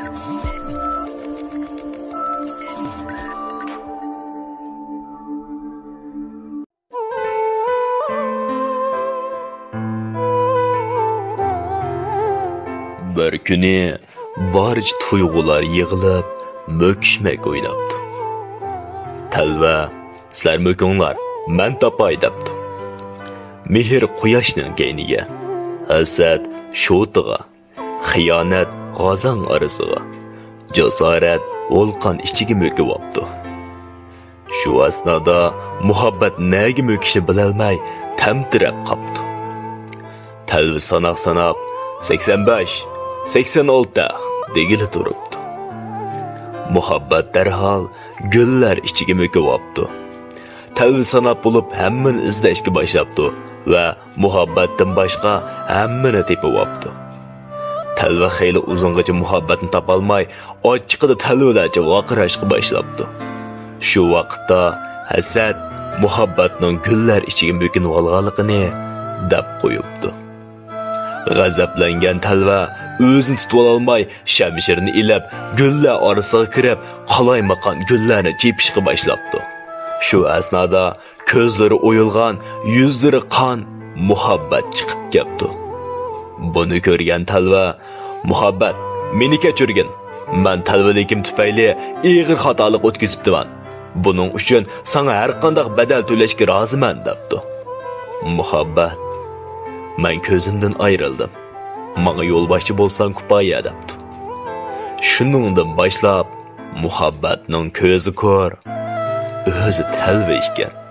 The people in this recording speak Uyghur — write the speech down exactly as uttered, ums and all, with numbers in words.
بىر كۈنى بارچە تۇيغۇلار يىغىلىپ، مۆكۈشمەك ئويناپتۇ. تەلۋە، «سىلەر مۆكۈڭلار، مەن تاپاي» دەپتۇ. مېھىر قۇياشنىڭ كەينىگە، ھەسەت شوتىغا، خىيانەت غازاڭ ئارىسىغا، جاسارەت ۋولقان ئىچىگە مۆكۈۋاپتۇ. شۇ ئەسنادا مۇھەببەت نەگە مۆكۈشنى بىلەلمەي تەمتىرەپ قاپتۇ. تەلۋە ساناق ساناپ، «سەكسەن بەش، سەكسەن ئالتە» دېگىلى تۇرۇپتۇ. مۇھەببەت دەرھال گۈللەر ئىچىگە مۆكۈۋاپتۇ. تەلۋە ساناپ بولۇپ ھەممىنى ئىزدەشكە باشلاپتۇ ۋە مۇھەببەتتىن باشقا ھەممىنى تېپىۋاپتۇ. تەلۋە خېلى ئۇزۇنغىچە مۇھەببەتنى تاپالماي، ئاچچىقىدا تەلۋىلەرچە ۋارقىراشقا باشلاپتۇ. شۇ ۋاقىتتا ھەسەت مۇھەببەتنىڭ گۈللەر ئىچىگە مۆكۈنۈۋالغانلىقىنى دەپ قويۇپتۇ. غەزەپلەنگەن تەلۋە ئۆزىنى تۇتۇۋالالماي، شەمشىرىنى ئېلىپ، گۈللەر ئارىسىغا كىرىپ، قالايمىقان گۈللەرنى چېپىشقا باشلاپتۇ. شۇ ئەسنادا كۆزلىرى ئويۇلغان، يۈزلىرى قان مۇھەببەت چىقىپ كەپتۇ. بۇنى كۆرگەن تەلۋە، «مۇھەببەت، مېنى كەچۈرگىن. مەن تەلۋىلىكىم تۈپەيلى ئېغىر خاتالىق ئۆتكۈزۈپتىمەن. بۇنىڭ ئۈچۈن ساڭا ھەرقانداق بەدەل تۆلەشكە رازىمەن» دەپتۇ. «مۇھەببەت، مەن كۆزۈمدىن ئايرىلدىم. ماڭا يولباشچى بولساڭ كۇپايە» دەپتۇ. شۇنىڭدىن باشلاپ مۇھەببەتنىڭ كۆزى كور، ئۆزى تەلۋە ئىكەن.